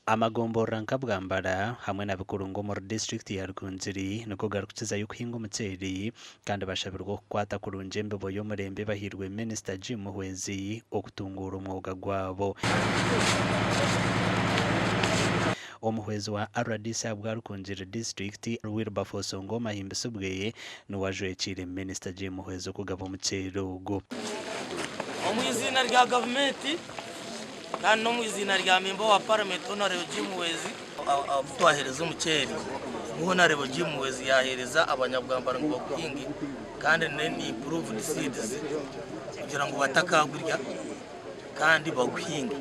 Amagomborora nka Bwambara hamwe na Bikurungu omuri disiturikiti ya Rukungiri nigo garikukizayo kuhinga omuceeri kandi bashabirwe okukwata kurungi embibo y'omurembe ebahairwe Minisita Jim Muhwezi okutunguura omwoga gwabo. Omuhwezi wa rdc ahabwa Rukungiri disiturikiti, Wilberforce Ongoma Ahimbisibwe niwe ajwekiire Minisita Jim Muhwezi okugaba omuceeri ogu. Omu iziina rya gavumenti Kandi n'omu iziina rya memba wa paramenti Honarebo Jim Muhwezi, abu twaheereza omuceeri ngu Honarebo Jim Muhwezi yaaheereza abanyabwambara ngu baguhinge kandi ni improved seeds kugira ngu batakaagurya kandi baguhinge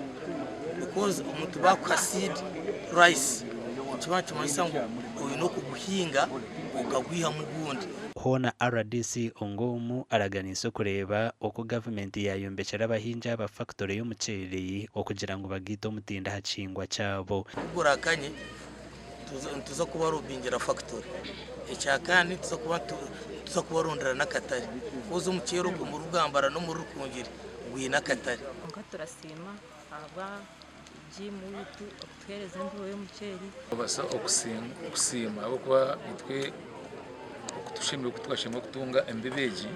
because omuntu baakuha seed rice nikiba nikimanyisa ngu oine okuguhinga okagwihamu ogundi. Hoona rdc Ongoomu araganiise okureeba oku gavumenti yaayombekyera abahingi aba fakitore y'omuceeri okugira ngu bagaite omutindo aha kihingwa kyabo. Ku gurakanye nituza kubarobingira fakitore. Ekyakandi nituza kubarondera n'akatare koz omuceeri ogu omuri Bwambara n'omuri Rukungiri gwine akatare. Kwonka turasiima ahabwa Jim waitu okutuheereza embibo y'omuceeri. Nitubaasa okusiima ahabw'okuba itwe oku twashemereire kutunga embibo egi,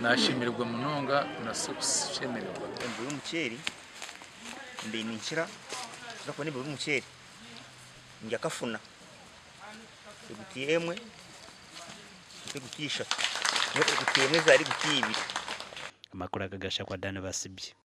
nashemererwa munonga okushemererwa. Embibo y'omuceeri mbaire ninkira kuza kubona embibo y'omuceeri ndya kafuna egutiya emwe nk'egutiya ishatu, egutiya emwe zaara egutiya ibiri. Amakuru aga gashakwa Dan Basibye.